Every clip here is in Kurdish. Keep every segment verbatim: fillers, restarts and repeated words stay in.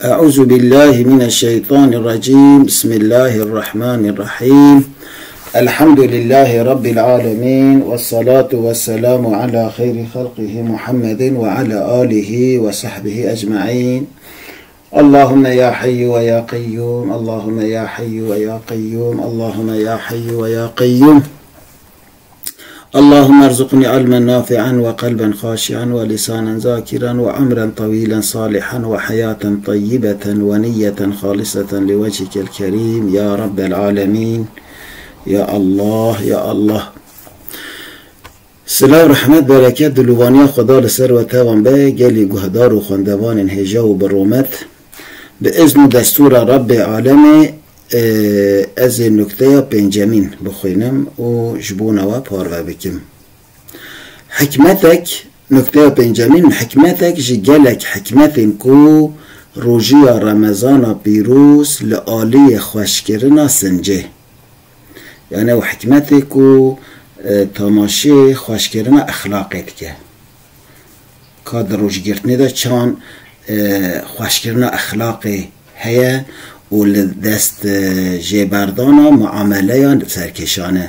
أعوذ بالله من الشيطان الرجيم. بسم الله الرحمن الرحيم. الحمد لله رب العالمين، والصلاة والسلام على خير خلقه محمد وعلى آله وصحبه أجمعين. اللهم يا حي ويا قيوم، اللهم يا حي ويا قيوم، اللهم يا حي ويا قيوم. اللهم ارزقني علما نافعا وقلبا خاشعا ولسانا ذاكرا وعمرا طويلا صالحا وحياة طيبة ونية خالصة لوجهك الكريم يا رب العالمين. يا الله، يا الله. Silav, rehmet, bereket, dilûvaniya Xweda li ser we tevan be, gelî guhdar û xwendevanên hêja û bi rûmet. Bi izn û destûra Rebbê Alemê, e, ez ê nukteya pêncemîn bixwînim û ji bona we parve bikim. Hikmetek, nukteya pêncemîn, hikmetek ji gelek hikmetên ku rojiya Remezana pîroz li aliyê xweşkirina sincê. Yani ew hikmetê ku, e, tamaşê xweşkirina exlaqê dike. Ka di rojgirtinê de çan, e, xweşkirina exlaqê heye û li dest, e, jêberdana muameleya serkêşane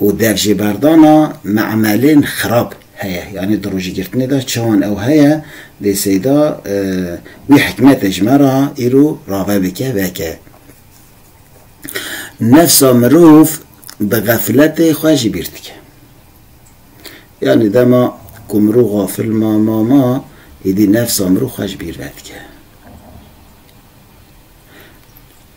û dev jêberdana muamelên xirab heye. Yani di rojgirtinê de çawan ew heye, dê seyda, e, wî hikmetê ji me re îro rave bike, veke. Nefsa mirov bi xefletê xwe jî bîr dike. Yani dema ku mirov xafil ma, ma, ma, êdî nefsa mirov xwe ji bîr vedike.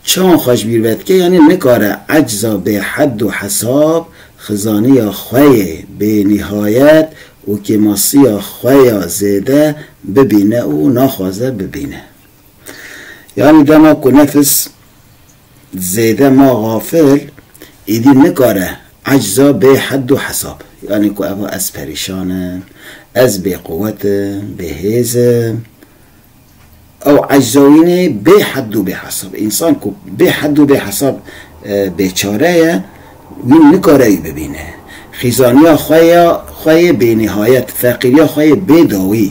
Çawan xwe ji bîr vedike? Yani nikare ecza bê hed û hesab, xizaniya xwe yê bê nihayet û kêmasiya xwe ya zêde bibîne û naxwaze bibîne. Yani dema ku nefis zêde ma xafil, êdî nikare ecza bê hed û hesab. Yani ku eva ez perîşan im, ez bêquwet im, bêhêz im. Ew ecza wî nê bê hed û bê hesab. Însan ku bê hed û bê hesab, e, bêçare ye, wî nikare wî bibîne. Xîzaniya xwe ya, xwe yê bênihayet, feqîriya xwe yê bêdawî,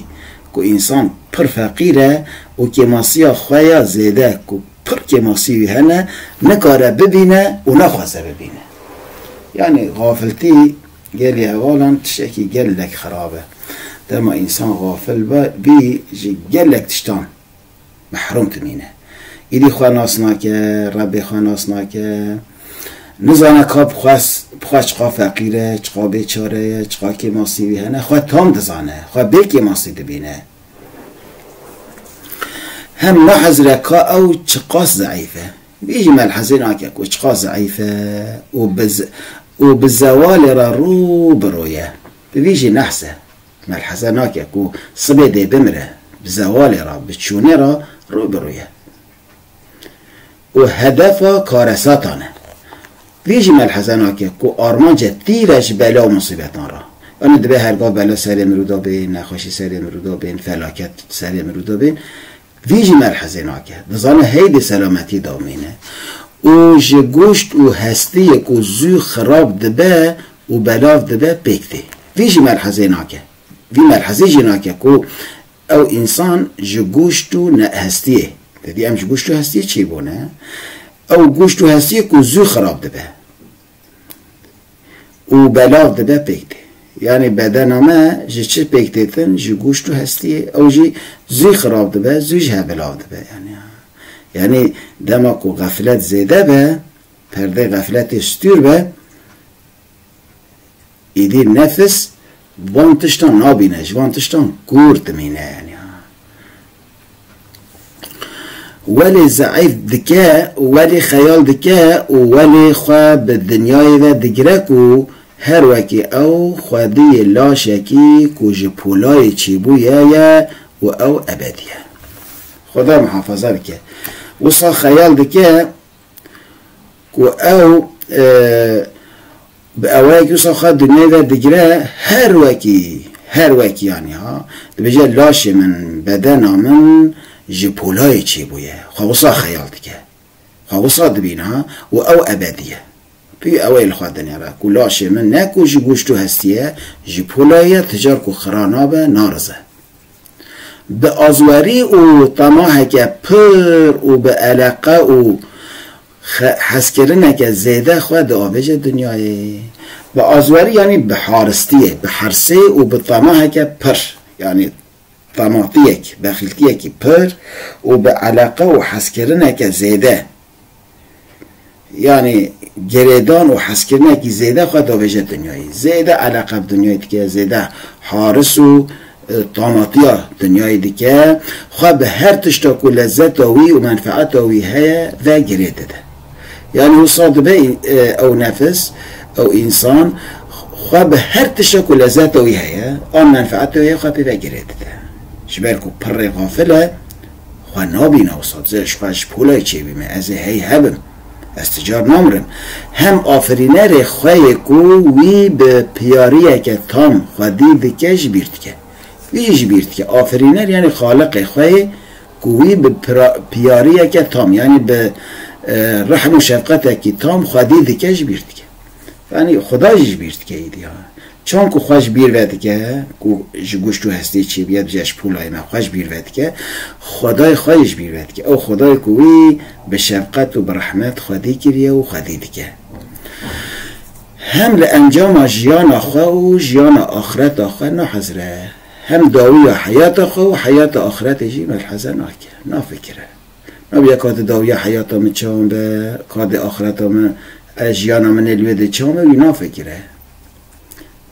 ku însan pir feqîr e û kêmasiya xwe ya zêde, ku pir kêmasî wî hene, nikare bibîne û naxwaze bibîne. Yani xafiltî gelî hevalan tiştekî gelek xirab e. Dema însan xafil be, bî ji gelek tiştan mehrûm dimîne. Îdî xwe nas nake, Rebbê xwe nas nake. Nizane ka bi xwe, bi xwe çiqa feqîr e, çiqa bêçare ye, çiqa kêmasî wî hene. Xwe tam dizane, xwe bê kêmasî dibîne. Hem nahezire ka ew çiqas zeîf e. Vî jî melhezê nake ku çiqas zeîf e û bi z-, û bi zewalê re rû bi rû ye. Bi vî jî nehs e. Melheze nake ku sibê dê bimire, bi zewalê re, bi çûnê re rû bi rû ye. Û hedefa karesatan e. Vî jî melheze nake ku armanca tîr e ji bela û musîbetan re. Yani dibe hergav bela serê mirû de bên, nexweşî serê mirû de bên, felaket serê mirû de bên. Vî jî melhezê nake. Dizane hey dê selametî de mîne. Û ji goşt û hestiyê ku zû xirab dibe û belav dibe pêk tê. Vî jî melhezê nake. Vî melhezê jî nake ku ew însan ji goşt û ne-, hestiyê. Te dî em ji goşt û hestiyê çêbûne. Ew goşt û hestiyê ku zû xirab dibe û belav dibe pêk tê. Yani bedena me ji çi pêk têtin? Ji goşt û hestiyê. Ew jî zû xirab dibe, zû ji hev belav dibe. Yani, yani dema ku xeflet zêde be, perdê xefletê stûr be, îdî nefis van tiştan nabîne, ji van tiştan kûr dimîne yani. Welê zeîf dike, welê xeyal dike û welê xwe bi dinyayê ve digire ku her wekî ew xwediyê laşekî ku ji polayê çêbûye ye û ew ebedî ye. Xweda muhafaza bike. Wisa xeyal dike ku ew, e, bi ewayekî wisa xwe dinyayê ve digire, her wekî, her wekî yani ha, dibêje laşê min, bedena min ji polayê çêbûye. Xwe wisa xeyal dike. Xwe wisa dibîne ha û ew ebedî ye. Pî ew ê li xwe dinêre ku laşê min ne ku ji goşt û hestiyê ye, ji polayê ye, ti car ku xira nabe, narize. Bi azwerî û temaheke pir û bi eleqe û xe-, hezkirineke zêde xwe diavêje dinyayê. Bi azwerî, yanî bi haristiyê, bi hersê û bi temaheke pir, yanî tematiyek, bexîltiyekî pir û bi eleqe û hezkirineke zêde. Yanî girêdan û hezkirinekî zêde xwe davêje dinyayê. Zêde eleqe bi dinyayê dike, zêde haris û, e, tamatiya dinyayê dike. Xwe bi her tişta ku lezzeta wî û menfeeta wî heye ve girê dide. Yanî wisa dibe, e, ew nefis, ew însan xwe bi her tişta ku lezzeta wî heye, an menfeeta wî heye, xwe pê ve girê dide. Ji ber ku pirrê xafil e, xwe nabîne wisa, dibêje, ji xwe ji polayê çêbîme, ez ê hey hebim, ez ti car namirim. Hem afirînerê xwe yê ku wî bi piyariyeke tam xwedî dike, ji bîr dike. Wî jî ji bîr dike. Afirîner, yanî xaliqê xwe yê ku wî bi pira-, piyariyeke tam, yanî bi, e, rehm û şefqetekî tam xwedî dike, ji bîr dike. Yanî Xuda jî ji bîr dike êdî ha. Çon ku xwe ji bîr vedike, ku ji goşt û hestê çêbûye, dibêje ji polayê me, xwe ji bîr vedike, Xwedayê xwe yê ji bîr vedike. Ew Xwedayê ku wî bi şefqet û bi rehmet xwedî kiriye û xwedî dike. Hem li encama jiyana xwe û jiyana axireta xwe nahezire. Hem dawiya heyata xwe û heyata axiretê jî melheze nake, nafikire. Nabêje ka di dawiya heyata min çawan be, ka di axireta min, e, jiyana min ê li wê de çawan be, wî nafikire.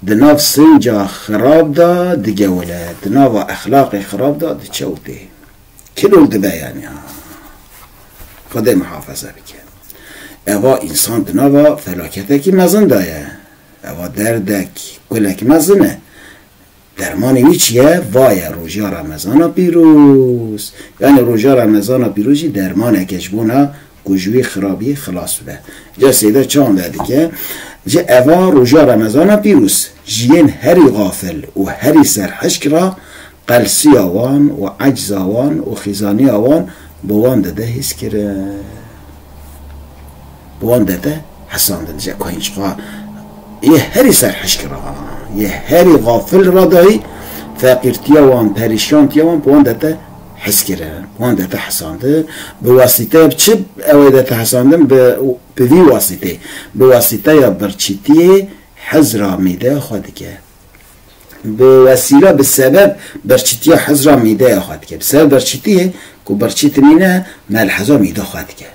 Di nav sinca xirab de digewile, di nava exlaqê xirab de diçe û tê. Kilol dibe yanî, ha. Xwedê muhafaza bike. Eva însan di nava felaketekî mezin de ye. Eva derdek, kulek mezin e. Dermanê wî çi ye? Va ye, roja Remezana pîroz. Yanî roja Remezana pîroz jî dermaneke ji bona ku ji wî xirabiyê xilas bibe. Ca sêde çawan vedike? Ji eva roja Remezana pîroz, ji yên herî xafil û herî serhişk re qelsiya wan û ecza wan û xîzaniya wan bi wan dide hîskirin. Bi wan dete hesandin. Ji ku hîn çiqa yê herî serhişk re, yê herî xafil re dayî, feqîrtiya wan, perîşantiya wan bi wan dete his kirin, bi wan dete hesandin. Bi wasîteya çi ew ê dete hesandin? Bi, bi vî wasîteyê, bi wasîteya birçîtiyê hizra mîdeya xwe dike. Bi wesîla, bi sebeb birçîtiya hizra mîdeya xwe dike. Bi sebeb birçîtiyê ku birçî tinîne, melheza mîda xwe dike.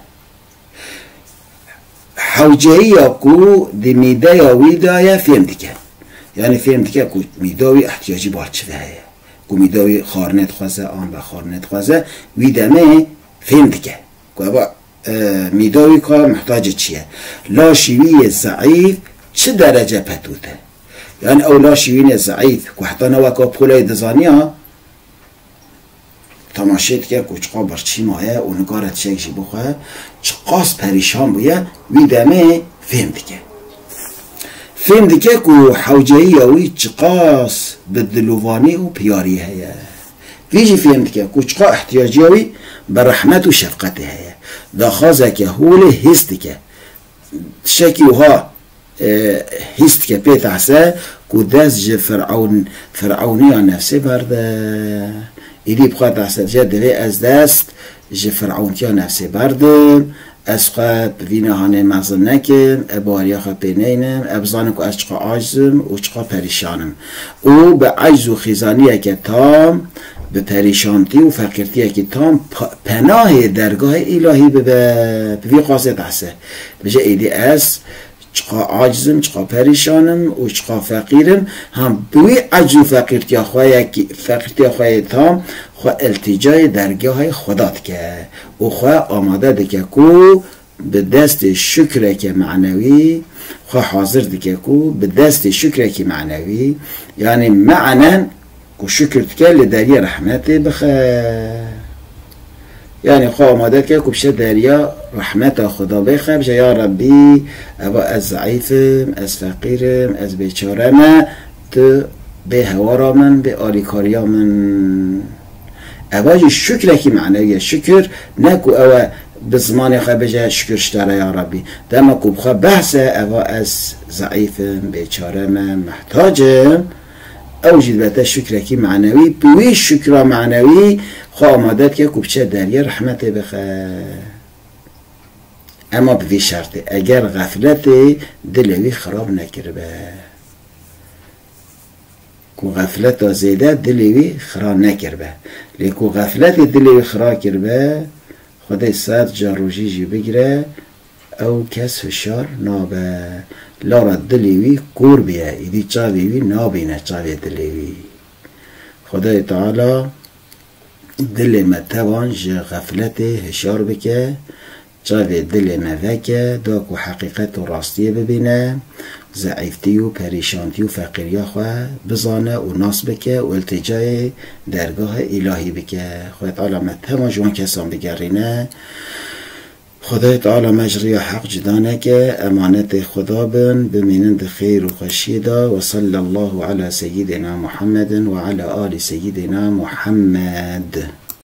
Hewceyiya ku di mîdeya wî de ye fêm dike. Yanî fêm dike ku mîda wî ihtiyacî bi çi ve heye. Ku mîda wî xwarinê dixwaze an vexwarinê dixwaze, wî demê fêm dike. Ku eva, e, mîda wî ka mihtacê çi ye. Laşî wî yê zeîf çi derece petût e. Yanî ew laşî wî yê zeîf ku heta ne weka polayê dizaniya, temaşe dike ku çiqa birçî maye û nikare tiştek jî bixwe, çiqas perîşan bûye, wî demê fêm dike. Fêm dike ku hewceyiya wî çiqas bi dilovanî û piyarî heye. Vî jî fêm dike ku çiqa ihtiyaciya wî bi rehmet û şefqetê heye. Daxwazeke holê hîs dike. Tiştekî wiha, e, hîs dike, pê tehse ku dest ji Firewn-, Firewnîya nefsê berde. Êdî bi xwe tehse dije, divê ez dest ji Firewntiya nefsê berdim, ez xwe bi vî nehanê mezin nekim, e baweriya xwe pê neynim, e bizanim ku ez çiqa aciz im û çiqa perîşan im. Û bi ecz û xîzaniyeke tam, bi perîşantî û feqîrtiyekî tam pa-, penahê dergahê îlahî bibe. Bi vî qasê tehse. Dibêje, êdî ez çiqa aciz im, çiqa perîşan im û çiqa feqîr im. Hem bi wî ecz û feqîrtiya xwe yekî, feqîrtiya xwe yê tam, xwe iltîcayê dergahê Xweda dike û xwe amade dike ku bi destê şukreke manewî xwe hazir dike ku bi destê şukrekî manewî, yanî menen ku şukir dike, li deriyê rehmetê bixe. Yanî xwe amade dike ku biçe deriya rehmeta Xweda, bêxe, bije, ya Rebbî, eva ez zeîf im, ez feqîr im, ez bêçare me, tu bê hewara min, bê alîkariya min. Eva jî şukrekî manewî ye. Şukir ne ku ew e bi zimanê xwe bêje, şukir ji te re ya Rebbî. Dema ku bi xwe behs e, eva ez zeîf im, bêçare me, mehtac im, Ew jî dibe te şukrekî manewî, bi wî şukra manewî xwe amade dike ku biçe deriyê rehmetê bixe. Ema bi vî şertê, eger xefletê dilê wî xirab nekiribe. Ku xefleta zêde dilê wî xira nekiribe. Lê ku xefletê dilê wî xira kiribe, Xwedê sed car rojî jî bigire, ew kes hişyar nabe. Lara dilê wî kor bûye, îdî çavê wî nabîne çavê dilê wî. Xwedayê Teala dilê me tevan ji xefletê hişyar bike, çavê dilê me veke, da ku heqîqet û rastiyê bibîne, zeîftî û perîşantî û feqîriya xwe bizane û nas bike û iltîcayê dergahê îlahî bike. Xwedê Teala me tevan ji wan kesan bigerîne. Xwedayê Teala me ji riya heq cuda neke, emanetê Xweda bin, bimînin di xêr û xweşiyê de. Ve sallallahu ala seyyidina Muhammedin ve ala ali seyyidina Muhammed.